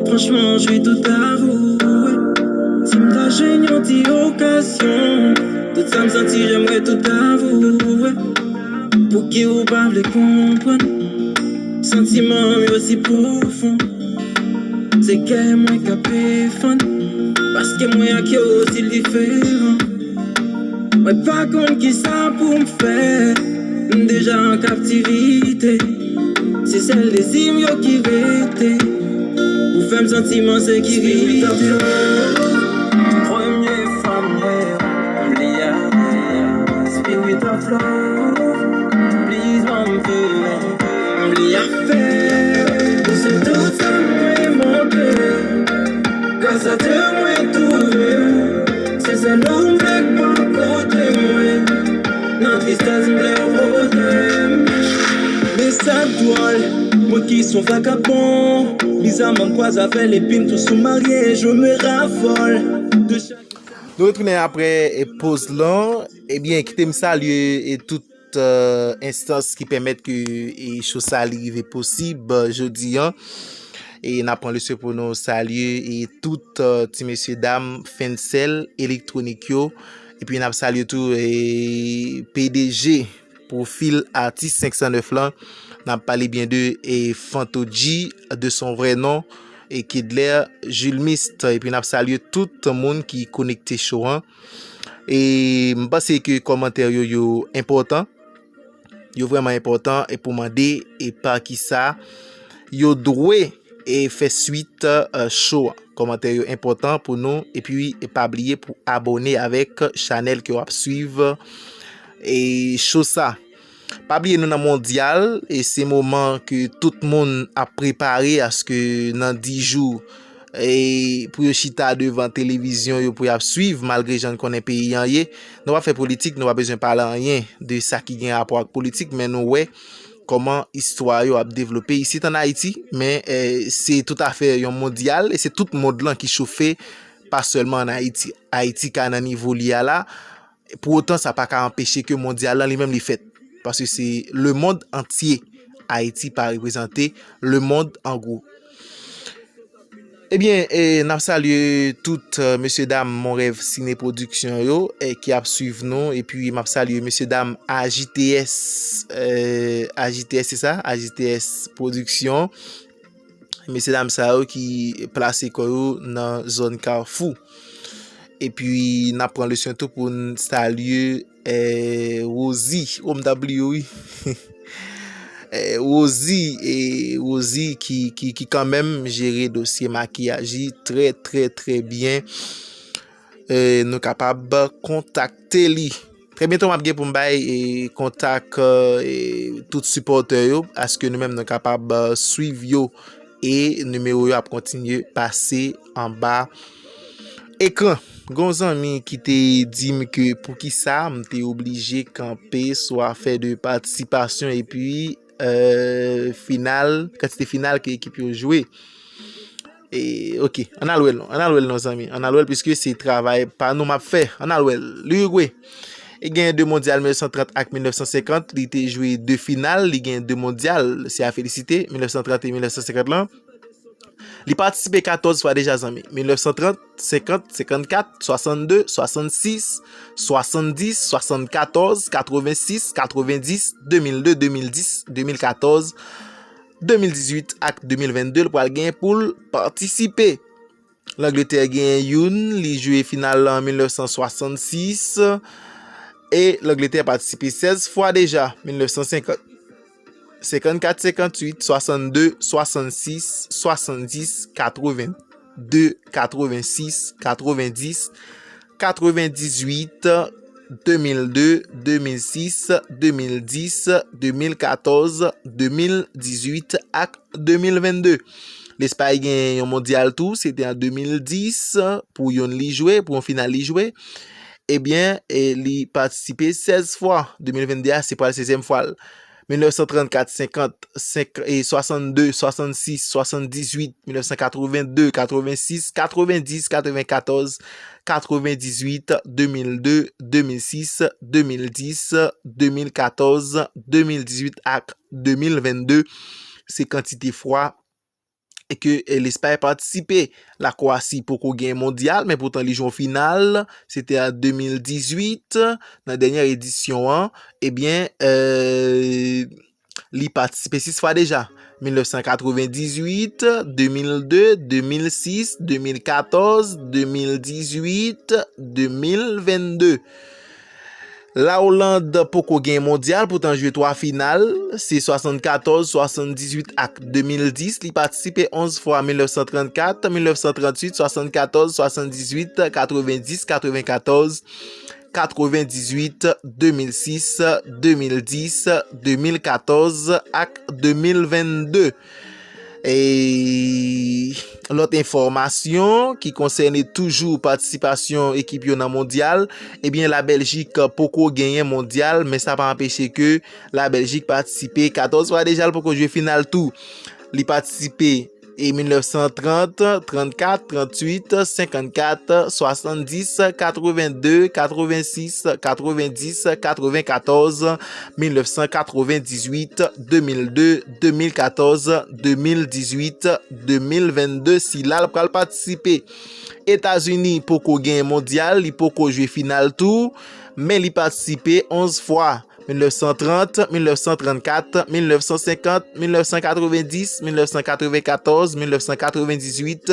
Franchman, jwi tout avouwe. Si m ta jwenn yon ti okazyon, tout sa m santi, j'aimerais tout avouer. Pouki ou pa vle konprann? Santiman m yo si pwofon. Se kè mwen k ap defann, paske mwen ak yo osi diferan. Mwen pa konn kisa pou m fè, m deja an kaptivite. Se sèl dezi m yo ki rete, pou fè m santi m an sekirite. Premye fwa m wè w, m bliye avè w. Spirit of love, please ban m fè m bliye avè w. Ou se tout sa mwen manke. Gras a Dye mwen twouve w. Se sèl ou m vle k pa kote mwen. Nan tristès m vle w pote m. Men sa k dwòl, mwen ki s on vakabon. Bizaman m kwaze avè l epi m tou sou marye, je me raffole de chaque Nou retounen apre, e, poz lan. Ebyen, kite m salye, e, tout, e, enstans ki pèmèt ke, e, cho sa li rive posib, e, jodi an. E n ap pran lese pou nou salye, e, tout, e, ti mesye dam Fensel Elektwonik yo. Epi n ap salye tou, e, P D G Pwofil Atis senk san nèf lan. N ap pale byen de, e, Fanto G, de son vrai nom, e Kedler Julmist. Epi n ap salye tout moun ki konekte cho an. E m panse ke kòmantè yo, yo enpòtan. Yo vrèman enpòtan, e pou mande, e pa kisa yo dwe, e fè swit, e, cho a. Kòmantè yo enpòtan pou nou. Epi, e pa bliye pou abòne avèk chanèl ke w ap swiv, e cho sa. Pa bliye nou nan mondyal, e se moman ke tout moun ap prepare, aske nan dis jou, e pou yo chita devan televizyon yo, pou y ap swiv, malgre jan n konnen peyi an ye. Nou pa fè politik, nou pa bezwen pale anyen de sa ki gen rapò ak politik, men nou wè kòman istwa yo ap devlope isit ann Ayiti, men, e, se tout afè yon mondyal, e se tout mond lan ki chofe, pa sèlman ann Ayiti. Ayiti ka nan nivo li a la, pou otan sa pa ka anpeche ke mondyal lan li menm li fèt. Paske se le monde entier. Ayiti pa reprezante le monde en gros. Ebyen, e, n ap salye tout, e, mesye dam Mon Rêve Ciné Production yo, e, ki ap swiv nou. Epi m ap salye mesye dam A J T S, e, A J T S, se sa? A J T S Production. Mesye dam sa yo ki plase kò yo nan zòn Kafou. Epi n ap pran lese tou pou n salye, e, Rosie. O, m t ap bliye w, wi. eh, Rosie, e Rosie ki, ki, ki kanmenm jere dosye makiyaj li trè, trè, trè byen. Eh, nou kapab kontakte li. Trè byento, m ap gen pou m bay, eh, kontak, eh, tout sipòtè yo, aske nou menm nou kapab, eh, swiv yo, e nimewo yo ap kontinye pase anba ekran. Gon zanmi ki te di m ke poukisa m te oblije kanpe sou afè de patisipasyon epi, eh, final, kantite final ke ekip yo jwe. E, ok, ann al wè l non, ann al wè l non, zanmi, ann al wè l, piske se travay pa nou m ap fè. Ann al wè l. L'Uruguay. Li gen de mondyal mil nèf san trant ak mil nèf san senkant, li te jwe de final, li gen de mondyal, se a felisite, mil nèf san trant e mil nèf san senkant lan. Li patisipe katòz fwa deja, zanmi. Mil nèf san trant, senkant, senkannkat, swasannde, swasannsis, swasanndis, swasannkatòz, katrevensis, katrevendis, de mil de, de mil dis, de mil katòz, de mil dizuit ak de mil vennde, l pral gen pou l patisipe. Langletè gen youn, li jwe final la an mil nèf san swasannsis, e Langletè patisipe sèz fwa deja, mil nèf san senkant, senkannkat, senkantuit, swasannde, swasannsis, swasanndis, katrevende, katrevensis, katrevendis, katrevendizuit, de mil de, de mil sis, de mil dis, de mil katòz, de mil dizuit ak de mil vennde. Lespay gen yon mondyal tou, se te an de mil dis, pou youn li jwe, pou yon final li jwe. Ebyen, e li patisipe sèz fwa. De mil vennde a, se pral sèzyèm fwa l. Mil nèf san trannkat, senkant, senk, e swasannde, swasannsis, swasanndizuit, mil nèf san katrevende, katrevensis, katrevendis, katrevenkatòz, katrevendizuit, de mil de, de mil sis, de mil dis, de mil katòz, de mil dizuit ak de mil vennde. Se kantite fwa ke, e, Lespay patisipe. Lakwasi poko gen mondyal, men poutan li jwe yon final. Se te an de mil dizuit, nan dènyè edisyon an. Ebyen, e, li patisipe sis fwa deja. Mil nèf san katrevendizuit, de mil de, de mil sis, de mil katòz, de mil dizuit, de mil vennde. Lawoland poko gen mondyal, poutan jwe twa final, se swasannkatòz, swasanndizuit ak de mil dis. Li patisipe onz fwa, mil nèf san trannkat, mil nèf san tranntuit, swasannkatòz, swasanndizuit, katrevendis, katrevenkatòz, katrevendizuit, de mil sis, de mil dis, de mil katòz ak de mil vennde. E lòt enfòmasyon ki konsène toujou patisipasyon ekip yo nan mondyal, ebyen, Labèljik poko genyen mondyal, men sa pa anpeche ke Labèljik patisipe katòz fwa deja, l poko jwe final tou. Li patisipe e mil nèf san trant, trannkat, tranntuit, senkannkat, swasanndis, katrevende, katrevensis, katrevendis, katrevenkatòz, mil nèf san katrevendizuit, de mil de, de mil katòz, de mil dizuit, de mil vennde, sila l pral patisipe. Etazini poko gen mondyal, li poko jwe final tou, men li patisipe onz fwa. Mil nèf san trant, mil nèf san trannkat, mil nèf san senkant, mil nèf san katrevendis, mil nèf san katrevenkatòz, mil nèf san katrevendizuit,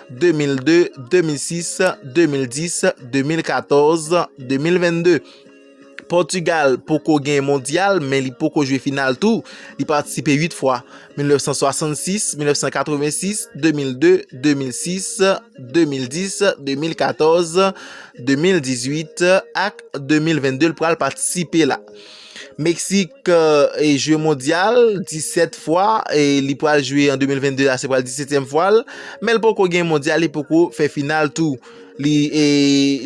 de mil de, de mil sis, de mil dis, de mil katòz, de mil vennde. Pòtigal poko gen mondyal, men li poko jwe final tou. Li patisipe uit fwa. Mil nèf san swasannsis, mil nèf san katrevensis, de mil de, de mil sis, de mil dis, de mil katòz, de mil dizuit ak de mil vennde, l pral patisipe la. Meksik, e, e jwe mondyal disèt fwa, e li pral jwe an de mil vennde la, se pral disetyèm fwa l, men l poko gen mondyal, li poko fè final tou. Li, e,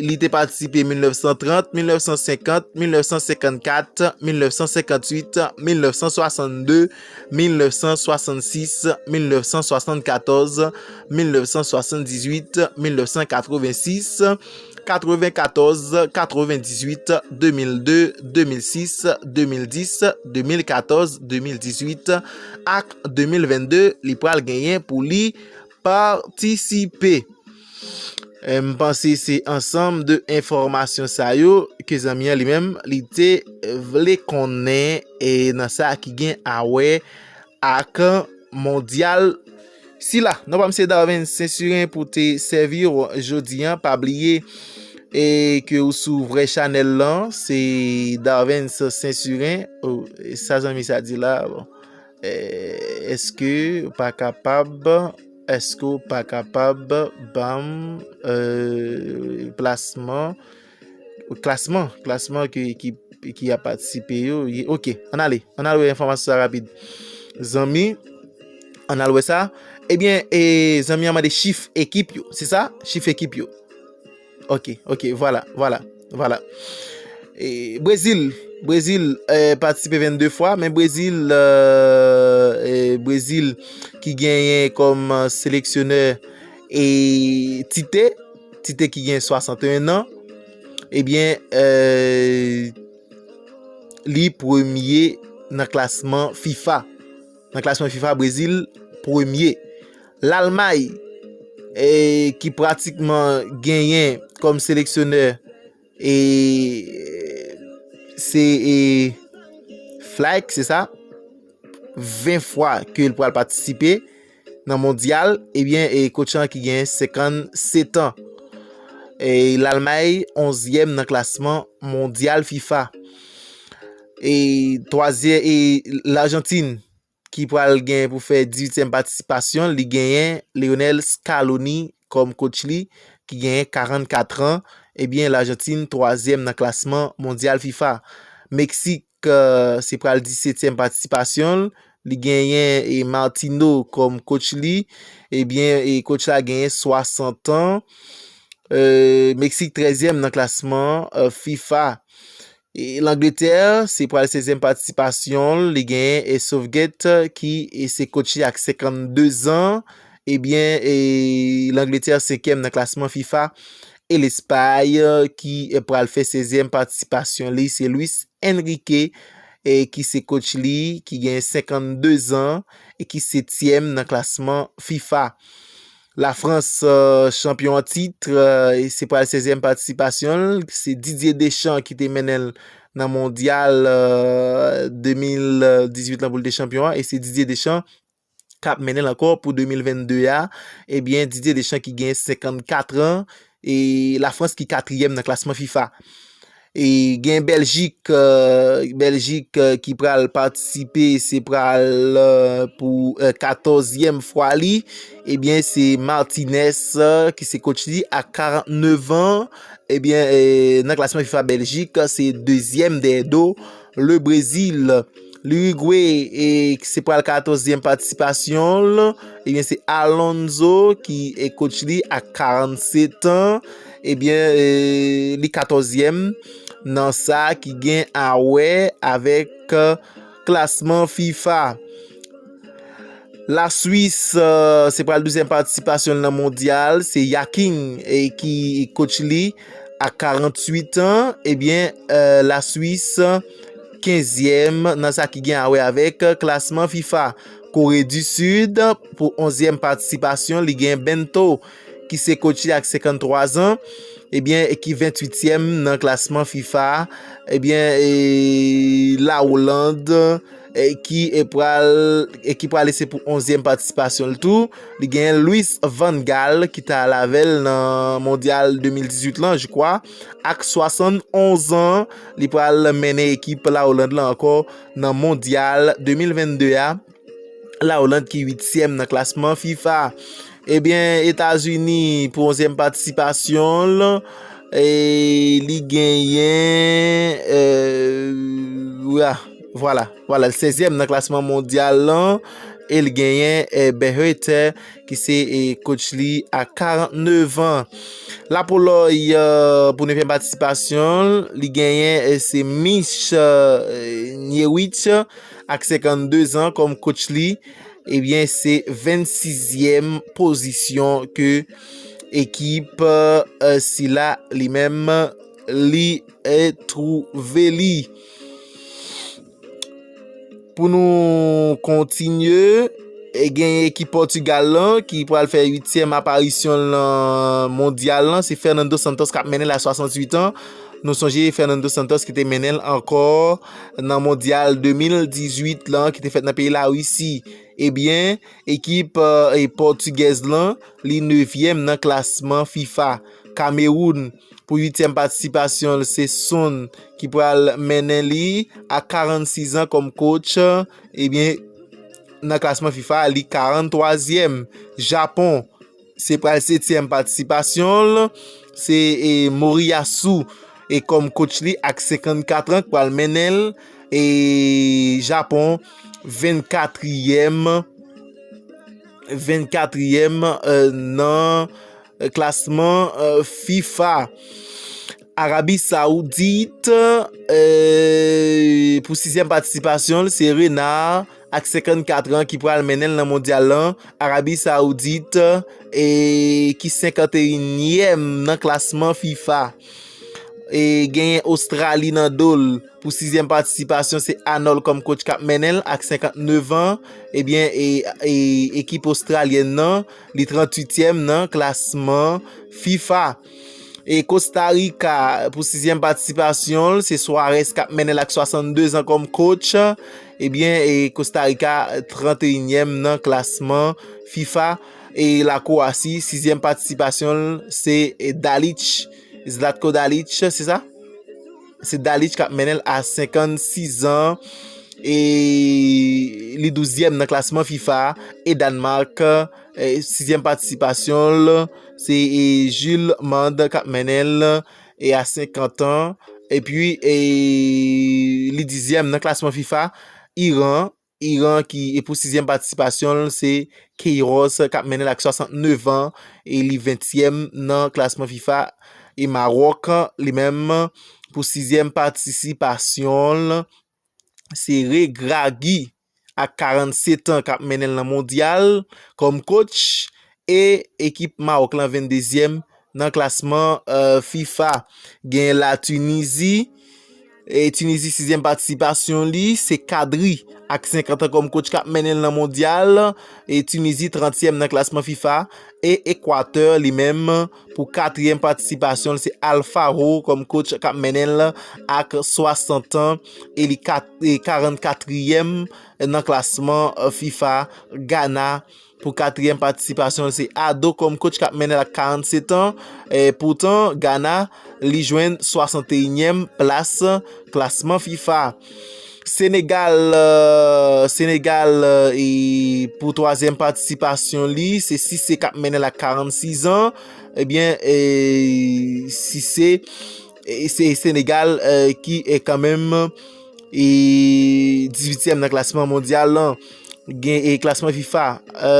li te patisipe mil nèf san trant, mil nèf san senkant, mil nèf san senkannkat, mil nèf san senkanntuit, mil nèf san swasannde, mil nèf san swasannsis, mil nèf san swasannkatòz, mil nèf san swasanndizuit, mil nèf san katrevensis, katrevenkatòz, katrevendizuit, de mil de, de mil sis, de mil dis, de mil katòz, de mil dizuit ak de mil vennde, li pral genyen pou li patisipe. E, m panse se ansanm de enfòmasyon sa yo ke zanmi an li menm, li te vle konnen, e, nan sa ki gen a wè ak mondyal sila. Non pa m se Darven Sensiren pou te sèvi w jodi an. Pa bliye, e, ke ou sou vrè chanèl lan, se Darven Sensiren. O, e sa zanmi sa di la, bon. Èske w pa kapab, èske w pa kapab ban m, euh, plasman, klasman, klasman ke ekip ki ap patisipe yo ye? Ok, ann ale, ann al wè enfòmasyon sa rapid. Zanmi, ann al wè sa. Ebyen, e, zanmi an mande chif ekip yo, se sa? Chif ekip yo. Ok, ok, vwala, vwala, vwala. E, Brezil, Brezil, eh, patisipe vennde fwa, men Brezil, eh, eh, Brezil ki genyen kòm, eh, seleksyonè e Tite, Tite ki gen swasanteyen an, ebyen, eh, li premye nan klasman fifa. Nan klasman fifa, Brezil premye. Lalmay, e, ki pratikman genyen kòm seleksyonè, e, se, e, Flick, se sa? Ven fwa ke l pral patisipe nan mondyal, ebyen, e, coach lan ki gen senkannsèt an. E, Lalmay onzyèm nan klasman mondyal fifa. E, twazyè-, e, Lajantin, ki pral gen pou fè dizuityèm patisipasyon, li genyen Lionel Scaloni kòm coach li, ki genyen karannkat an. Ebyen, Lajantin twazyèm nan klasman mondyal fifa. Meksik, eh, se pral disetyèm patisipasyon l, li genyen, e, Martino kòm coach li. Ebyen, e, coach la genyen swasant an. Eh, Meksik trèzyèm nan klasman, eh, fifa. E Langletè, se pral sèzyèm patisipasyon l, li genyen, e, Southgate, ki, e, se coach li ak senkanndezan. Ebyen, e, Langletè senkyèm nan klasman fifa. E Lespay, ki, e, pral fè sèzyèm patisipasyon li, se Luis Enrique, e, ki se coach li, ki gen senkanndezan e ki setyèm nan klasman fifa. Lafrans, eh, chanpyon an tit, eh, e se pral sèzyèm patisipasyon l. Se Didier Deschamps ki te mennen l nan mondyal, eh, de mil dizuit lan pou l te chanpyon an. E se Didier Deschamps k ap mennen l ankò pou de mil vennde a. Ebyen, Didier Deschamps ki gen senkannkatran. E Lafrans ki katriyèm nan klasman fifa. E gen Bèljik, eh, Bèljik, eh, ki pral patisipe, se pral, eh, pou, eh, katòzyèm fwa li. Ebyen, se Martinez, eh, ki se coach li ak karannnevan. Ebyen, eh, nan klasman fifa Bèljik, se dezyèm dèyè do le Brezil. Lirigwe, e, se pral katòzyèm patisipasyon l. Ebyen, se Alonso ki, e, coach li ak karannsetan. Ebyen, e, li katòzyèm nan sa ki gen a wè avèk, e, klasman fifa. Laswis, e, se pral douzyèm patisipasyon l nan mondyal. Se Yakin, e, ki coach li ak karanntuit an. Ebyen, e, Laswis kenzyèm nan sa ki gen a wè avèk klasman fifa. Kore di Sid, pou onzyèm patisipasyon, li gen Bento, ki se coach li ak senkanntwa zan, ebyen, e ki venntuityèm nan klasman fifa. Ebyen, e, Lawoland, e, ki, e, pral, e ki prale se pou onzyèm patisipasyon l tou. Li genyen Louis Van Gaal, ki t al avè l nan mondyal de mil dizuit lan, je crois, ak swasannonz an. Li pral mennen ekip Lawoland lan ankò nan mondyal de mil vennde a. Lawoland ki uityèm nan klasman fifa. Ebyen, Etazini, pou onzyèm patisipasyon l, e li genyen, e, vwala, vwala, vwala, sèzyèm nan klasman mondyal lan, e li genyen, e, Berhalter, ki se, e, coach li a karannnevan. Lapolòy, e, pou nevyèm patisipasyon l, li genyen, e, se Mich, e, Niewicz, ak senkanndezan kòm coach li, ebyen, se vennsizyèm pozisyon ke ekip, e, sila li menm li, e, twouve li. Pou nou kontinye, e, gen ekip Pòtigal lan ki pral fè uityèm aparisyon l nan mondyal lan. Se Fernando Santos k ap mennen l a swasanntuit an. Nou sonje Fernando Santos ki te mennen l ankò nan mondyal de mil dizuit lan ki te fèt nan peyi Larisi. Ebyen, ekip, e, pòtigèz lan, li nevyèm nan klasman fifa. Kamewoun, pou uityèm patisipasyon l, se Sonn ki pral mennen li a karannsizan kòm coach. Ebyen, nan klasman fifa, li karanntwazyèm. Japon, se pral setyèm patisipasyon l. Se e, Moriyasu e kòm coach li ak senkannkat an k pral mennen l. E Japon, vennkatriyèm, vennkatriyèm e, nan klasman e, fifa. Arabi Saoudit, e, pou sizyèm patisipasyon l, se Renard ak senkannkat an ki pral mennen l nan mondyal lan. Arabi Saoudit, e, ki senkanteyinyèm nan klasman fifa. E genyen Ostrali nan do l. Pou sizyèm patisipasyon, se Arnold kòm coach k ap mennen l ak senkantnèf an. Ebyen, e, e, ekip ostralyèn nan, li tranntuityèm nan klasman fifa. E Kosta Rika, pou sizyèm patisipasyon l, se Suarez k ap mennen l ak swasanndezan kòm coach. Ebyen, e Kosta Rika, trannteyinyèm nan klasman fifa. E Lakowasi, sizyèm patisipasyon l, se e, Dalic, Zlatko Dalic, se sa? Se Dalic k ap mennen l a senkannsizan. E li douzyèm nan klasman fifa. E Dànmak, e sizyèm patisipasyon l, se e, Jules Mand k ap mennen l e a senkant an. Epi, e li dizyèm nan klasman fifa. Iran, Iran ki, e pou sizyèm patisipasyon l, se Queiroz k ap mennen l ak swasantnèf an, e li ventyèm nan klasman fifa. E Mawòk, li menm, pou sizyèm patisipasyon l, se Regragui ak karannsèt an k ap mennen l nan mondyal kòm coach. E ekip Mawòk lan venndezyèm nan klasman e, fifa. Gen la Tinizi. E Tinizi, sizyèm patisipasyon li, se Kadri ak senkant an kòm coach k ap mennen l nan mondyal. E Tinizi, trantyèm nan klasman fifa. E Ekwatè, li menm, pou katriyèm patisipasyon l, se Alfaro kòm coach k ap mennen l ak swasant an. E li kat, e karannkatriyèm nan klasman e, fifa. Gana, pou katriyèm patisipasyon l, se Ado kòm coach k ap mennen l ak karannsèt an. E poutan, Gana, li jwenn swasanteyinyèm plas klasman fifa. Senegal, e, Senegal, e, e pou twazyèm patisipasyon li, se Sise k ap mennen l ak karannsizan. Ebyen, e, Sise, e, se Senegal, e, ki, e, kanmenm, e, dizuityèm nan klasman mondyal lan. Gen, e, klasman fifa. E,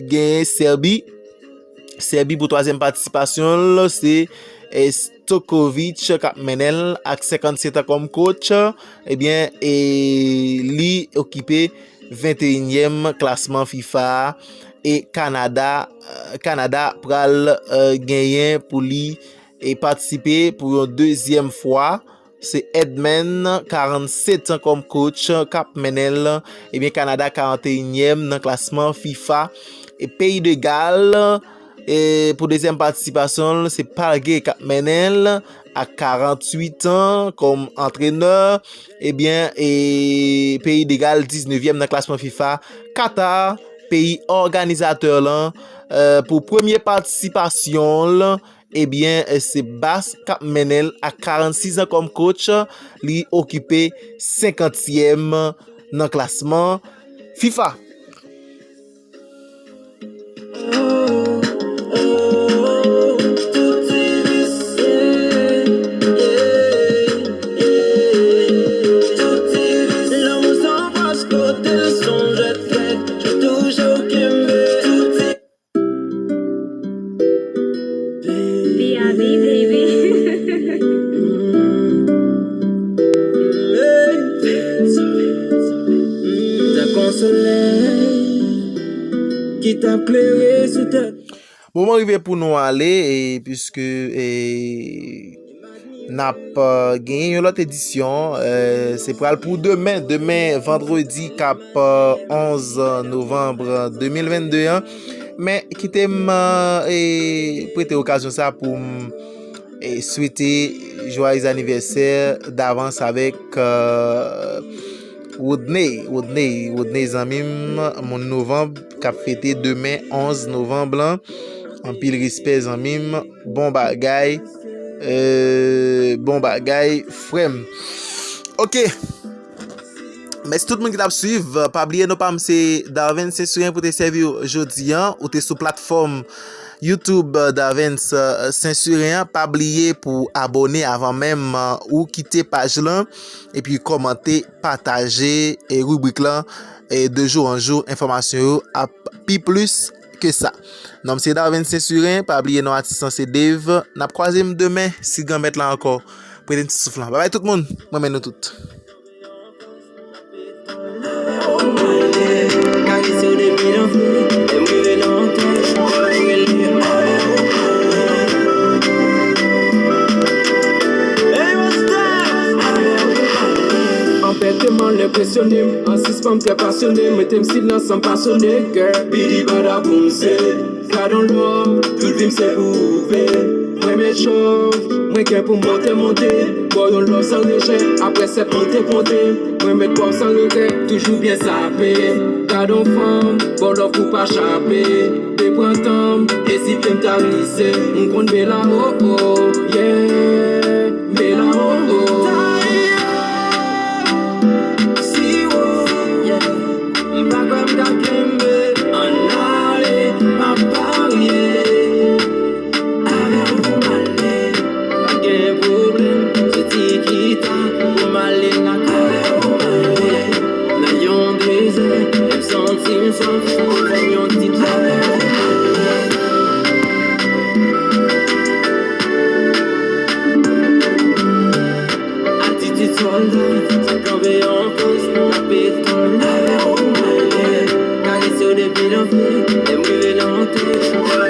gen Sèbi. Sèbi pou twazyèm patisipasyon l, se, e, Stokovic k ap mennen l ak senkannsèt an kòm coach. Ebyen, e, li okipe venteyinyèm klasman fifa a. E Kanada, e, Kanada pral, e, genyen pou li, e, patisipe pou yon dezyèm fwa. Se Edman, karannsèt an kòm coach k ap mennen l. Ebyen, Kanada karanteyinyèm nan klasman fifa. E Peyi de Gal, e pou dezyèm patisipasyon l, se Palge k ap mennen l ak karanntuit an kòm antrenè. Ebyen, e Peyi de Gal diznèvyèm nan klasman fifa. Katar, peyi òganizatè lan, e pou premye patisipasyon l, ebyen, e se Bas k ap mennen l ak karannsizan kòm coach. Li okipe senkantyèm nan klasman fifa. Moman rive pou nou ale, e, piske, e, n ap, e, genyen yon lòt edisyon, e, se pral pou demen, demen vandredi k ap, e, onz novanm de mil vennde an. Men, kite m, e, prete okazyon sa pou m, e, swete jwayez anivèsè davans avèk, e, Rodney, Rodney, Rodney zanmi m, moun novanm, k ap fete demen onz novanm lan. Anpil respè zanmi m, bon bagay, e, bon bagay frè m. Oke. Mèsi tout moun ki t ap swiv. Pa bliye non pa m se Darven Sensuren pou te sèvi w jodi an. Ou te sou platfòm YouTube Darven Sensuren an. Pa bliye pou abòne avan menm ou kite paj lan. Epi kòmante, pataje e ribrik lan. E de jou an jou, enfòmasyon yo ap pi plis ke sa. Non m se Darven Sensuren. Pa bliye non atis lan se Dave. N ap kwaze m demen si Granmèt la ankò prete m ti souf lan. Babay tout moun. Mwen renmen nou tout. Anbèteman l enpresyone m, an sispann fè pasyone, mete m silans san pasyone, girl. Bidi bada boum se. Gad on love, tout vi m se pou ou vle. Mwen met chòv, mwen gen pou monte monte. Ba w yon love san rejè, apre sèt monte konte. Mwen met ba w san regrè, toujou byen sape. Gad on fanm, ba w love pou pa chape. Te pran tan m, e si pye m ta glise. M konn bela oh oh, yeah. Bela oh oh. Siwo, yeah. M pa kwè m ka kenbe, ann ale, m ap parye. Avè w pou m ale, pa gen pwoblèm. Se Tikita pou m ale lakay. Avè w pou m ale, nan yon dezè, m santi m swaf, fè m yon ti dlo. Avè w pou m ale. Atitid sòlda, sa kanpe an pòz, n ap etann. Avè w pou m ale, karese w depi nan fè, lè m rive nan tèt.